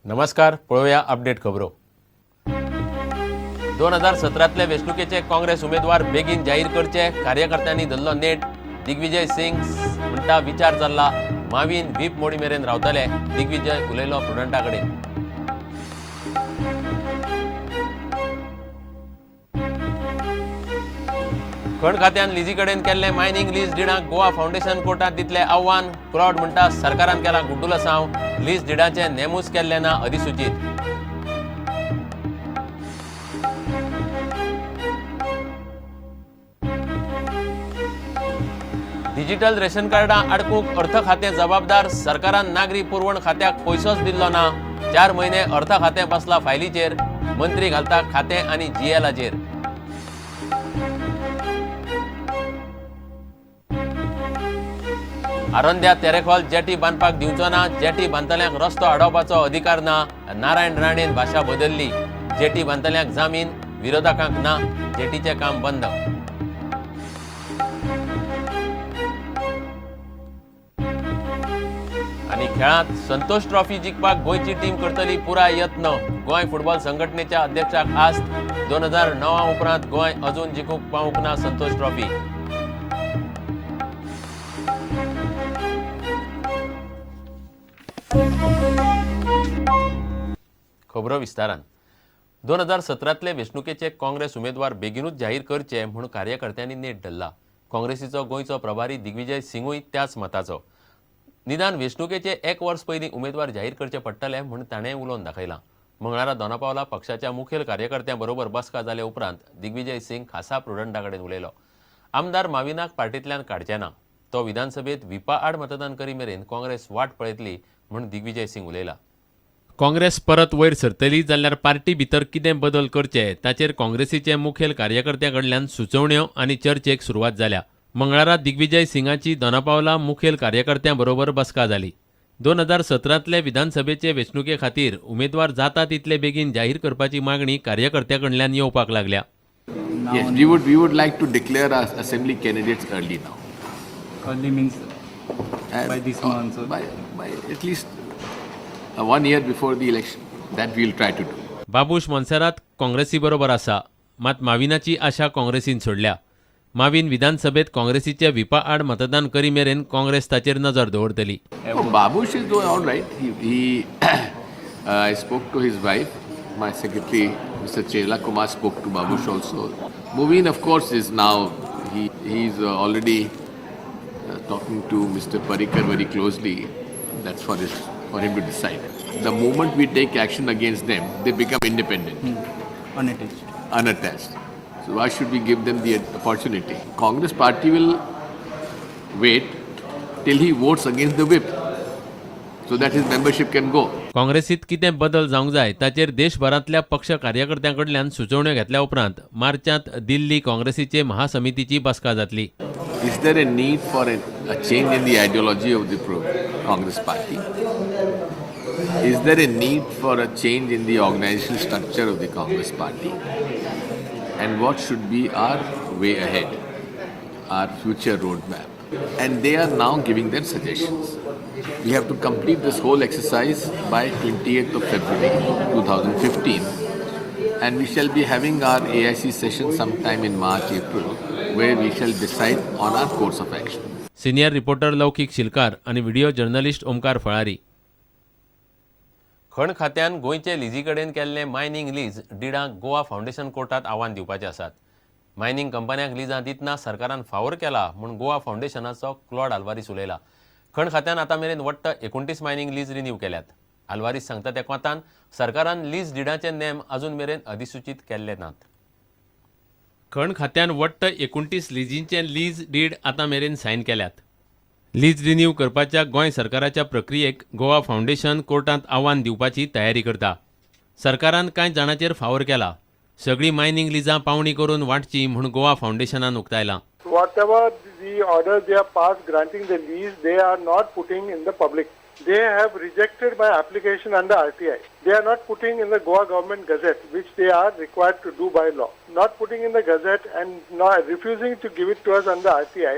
नमस्कार, पळोवया अपडेट खबरो. 2017तले वेंचणुकेचे काँग्रेस उमेदवार बेगीन जाहीर करचे, कार्यकर्त्यांनी धरलो नेट. दिग्विजय सिंग म्हणटा विचार चल्ला, मावीन व्हीप मोडी मेरेन रावतले. दिग्विजय उलयलो प्रुडंटा कडेन. खण खात्यान लिजी कडेन केल्ले मायनिंग लीज डिडांक गोवा फावंडेशन कोर्टात दितले आव्हान. क्लॉड म्हणटा सरकारान केला गुड्डुलसांव, लीज डिडांचे नेमूच केल्ले ना अधिसूचीत. डिजिटल रेशन कार्डां आडकूंक अर्थ खातें जबाबदार, सरकारान नागरी पुरवण खात्याक पयसोच दिल्लो ना. 4 म्हयने अर्थ खातें बसला फायलीचेर, मंत्री घालता खातें आनी जीएलाचेर. आरोंद्या तेरेखोल जेटी बांदपाक दिवचो ना, जेटी बांदतल्यांक रस्तो आडोवपाचो अधिकार ना. नारायण राणेन भाशा बदलली, जेटी बांदतल्यांक जामीन, विरोधकांक ना, जेटीचें काम बंद. आनी खेळांत संतोष ट्रॉफी जिखपाक गोंयची टीम करतली पुराय यत्न. गोंय फुटबॉल संघटनेच्या अध्यक्षाक आस्त, 2009 उपरांत गोंय अजून जिखूंक पावूंक ना संतोष ट्रॉफी. खबरो विस्तारान. 2017तले वेंचणुकेचे काँग्रेस उमेदवार बेगिनूच जाहीर करचे म्हूण कार्यकर्त्यांनी नेट धरला. काँग्रेसीचो गोंयचो प्रभारी दिग्विजय सिंगूय त्याच मताचो. निदान वेंचणुकेचे 1 वर्स पयलीं उमेदवार जाहीर करचे पडटले म्हूण ताणें उलोवन दाखयलां. मंगळारा दोनापावला पक्षाच्या मुखेल कार्यकर्त्यां बरोबर बसका जाले उपरांत दिग्विजय सिंग खासा प्रुडंटा कडेन उलयलो. आमदार माविनाक पार्टींतल्यान काडचे ना, तो विधानसभेत व्हिपा आड मतदान करी मेरेन काँग्रेस वाट पळयतली म्हूण दिग्विजय सिंग उलयला. काँग्रेस परत वयर सरतली जाल्यार पार्टी भितर कितें बदल करचे ताचेर काँग्रेसीचे मुखेल कार्यकर्त्यां कडल्यान सुचोवण्यो आनी चर्चेक सुरवात जाल्या. मंगळारा दिग्विजय सिंगाची दोनापावला मुखेल कार्यकर्त्यां बरोबर बसका जाली. 2017तले विधानसभेचे वेंचणुके खातीर उमेदवार जाता तितले बेगीन जाहीर करपाची मागणी कार्यकर्त्यां कडल्यान येवपाक लागल्या. Yes, we would like to declare our assembly candidates early now. Early means by this month. By at least 1 year before the election. That we will try to do. Babush Monserrate काँग्रेसी बरोबर आसा, मात माविनाची आशा काँग्रेसीन सोडल्या. माविन विधानसभेत काँग्रेसीचे व्हिपा आड मतदान करी मेरेन काँग्रेस ताचेर नजर दवरतली. Oh, Babush is doing all right. He I spoke to his wife. My secretary, Mr. Chela Kumar, spoke to Babush also. Mubin, of course, is now he's already talking to Mr. Parrikar very closely. That's for him to decide. The moment we take action against them, they become independent. Unattached. Unattached. So why should we give them the opportunity? Congress party will wait till he votes against the whip, so that his membership can go. काँग्रेसीत कितें बदल जावंक जाय ताचेर देशभरांतल्या पक्ष कार्यकर्त्यां कडल्यान सुचोवण्यो घेतल्या उपरांत मार्चांत दिल्ली काँग्रेसीचे महासमितीची बसका जातली. Is there a need for a change in the ideology of the Congress party? Is there a need for a change in the organizational structure of the Congress party? And what should be our way ahead, our future roadmap? And they are now giving their suggestions. We have to complete this whole exercise by 28th of February 2015. And we shall be having our AIC session sometime in March, April, where we shall decide on our course of action. Senior reporter Laukik Shilkar आनी video journalist Omkar फळारी. खण खात्यान गोंयचे लिजी कडेन केल्ले mining lease डिडांक Goa foundation कोर्टात आव्हान दिवपाचे आसात. मायनिंग कंपन्यांक लिजां दितना सरकारान फावोर केला म्हूण गोवा फावंडेशनाचो क्लॉड आल्वारीस उलयला. खण खात्यान आतां मेरेन वट्ट 29 मायनिंग लीज रिन्यू केल्यात. आल्वारीस सांगता त्या कोतान सरकारान लीज डिडाचे नेम अजून मेरेन अधिसूचीत केल्ले नात. खण खात्यान वट्ट 29 लिजींचे लीज did आतां मेरेन सायन केल्यात. लीज रिन्यू करपाच्या गोंय सरकाराच्या प्रक्रियेक गोवा फावंडेशन कोर्टांत आव्हान दिवपाची तयारी करता. सरकारान कांय जाणांचेर फावोर केला. सगळीं मायनिंग लिजां पावणी करून वांटची म्हूण Goa फावंडेशनान उक्तायलां. Whatever the orders they have passed granting the lease, they are not putting in the public. They have rejected my application under RTI. They are not putting in the Goa Government Gazette, which they are required to do by law. Not putting in the Gazette and not refusing to give it to us under RTI.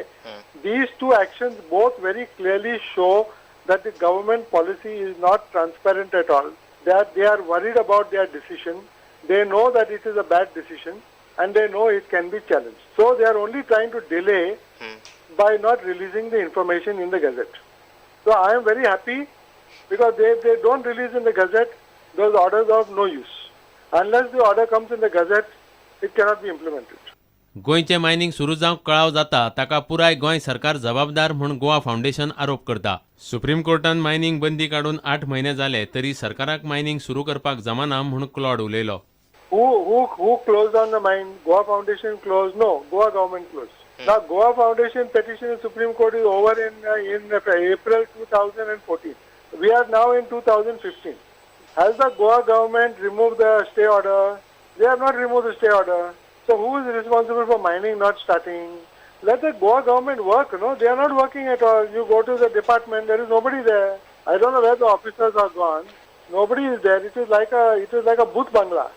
These two actions both very clearly show that the government policy is not transparent at all. that they are worried about their decision. They know that it is a bad decision and they know it can be challenged. So they are only trying to delay by not releasing the information in the Gazette. So I am very happy because if they don't release in the Gazette, those orders are of no use. Unless the order comes in the Gazette, it cannot be implemented. गोंयचें mining सुरू जावंक कळाव जाता ताका पुराय गोंय सरकार जबाबदार म्हूण गोवा फावंडेशन आरोप करता. सुप्रीम कोर्टान मायनिंग बंदी काडून 8 म्हयने जाले तरी सरकाराक मायनिंग सुरू करपाक जमाना म्हूण क्लॉड उलयलो. Who closed on the mine? Goa Foundation closed? No, Goa government closed. Now Goa Foundation petition in Supreme Court is over in April 2014. We are now in 2015. Has the Goa government removed the stay order? They have not removed the stay order. So who is responsible for mining not starting? Let the Goa government work, no? They are not working at all. You go to the department, there is nobody there. I don't know where the officers are gone. Nobody is there. It is like a booth bangla.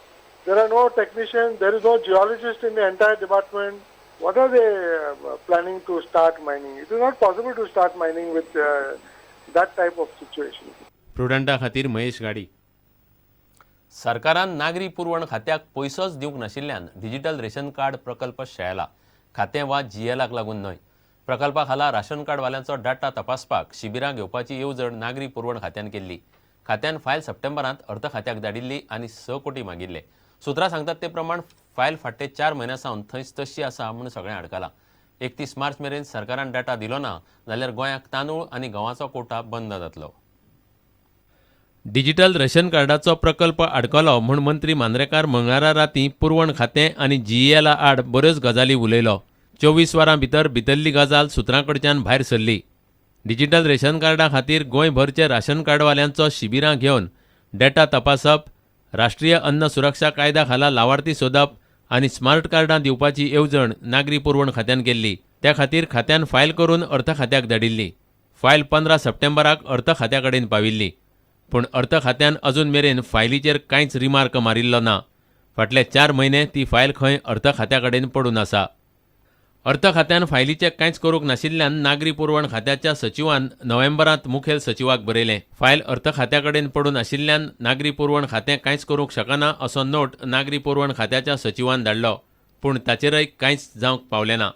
There are no technicians, there is no geologist in the entire department. What are they planning to start mining? It is not possible to start mining with that type of situation. प्रुडंटा खातीर महेश गाडी. सरकारान नागरी पुरवण खात्याक पयसोच दिवंक नाशिल्ल्यान digital ration card प्रकल्प शेळला. खातें वा जीएलाक लागून न्हय. प्रकल्पा खाला राशन कार्डवाल्यांचो डाटा तपासपाक शिबिरां घेवपाची येवजण नागरी पुरवण खात्यान केल्ली. खात्यान फायल सप्टेंबरांत अर्थ खात्याक धाडिल्ली आनी 6 कोटी मागिल्ले. सुत्रां सांगतात ते प्रमाण फायल फाटले 4 म्हयन्यां सावन थंयच तशी आसा म्हूण सगळें आडकलां. 31 मार्च मेरेन सरकारान डाटा दिलो ना जाल्यार गोंयाक तांदूळ आनी गंवाचो कोटा बंद जातलो. डिजिटल रेशन कार्डाचो प्रकल्प आडकलो म्हूण मंत्री मांद्रेकार मंगळारा राती पुरवण खातें आनी जीईएला आड बऱ्योच गजाली उलयलो. 24 वरां भितर भितरली गजाल सुत्रां कडच्यान भायर सरली. डिजिटल रेशन कार्डा खातीर गोंयभरचे राशन कार्डवाल्यांचो शिबिरां घेवन डेटा तपासप, राष्ट्रीय अन्न सुरक्षा कायद्या खाला लावार्थी सोदप आनी स्मार्ट कार्डां दिवपाची येवजण नागरी पुरवण खात्यान केल्ली. त्या खातीर खात्यान फायल करून अर्थ खात्याक धाडिल्ली. फायल 15 सप्टेंबराक अर्थ खात्या कडेन पाविल्ली. पूण अर्थ खात्यान अजून मेरेन फायलीचेर कांयच रिमार्क मारिल्लो ना. फाटले 4 म्हयने ती फायल खंय अर्थ खात्या कडेन पडून आसा. अर्थ खात्यान फायलीचें कांयच करूंक नाशिल्ल्यान नागरी पुरवण खात्याच्या सचिवान नोव्हेंबरांत मुखेल सचिवाक बरयलें. फायल अर्थ खात्या कडेन पडून आशिल्ल्यान नागरी पुरवण खातें कांयच करूंक शकना असो नोट नागरी पुरवण खात्याच्या सचिवान धाडलो. पूण ताचेरय कांयच जावंक पावलें ना.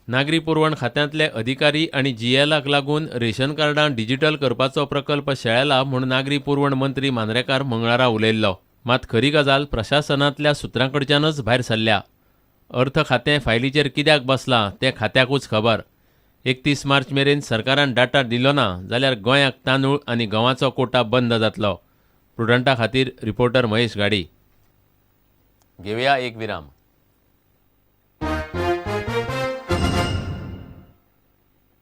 नागरी पुरवण खात्यांतले अधिकारी आनी जीएलाक लागून रेशन कार्डां डिजिटल करपाचो प्रकल्प शेळेला म्हूण नागरी पुरवण मंत्री मांद्रेकार मंगळारा उलयल्लो. मात खरी गजाल प्रशासनांतल्या सुत्रां कडच्यानच भायर सरल्या. अर्थ खातें फायलीचेर कित्याक बसलां तें खात्याकूच खबर. 31 मार्च मेरेन सरकारान डाटा दिलो ना जाल्यार गोंयाक तांदूळ आनी गंवाचो कोटा बंद जातलो. प्रुडंटा खातीर रिपोर्टर महेश गाडी. घेवया एक विराम.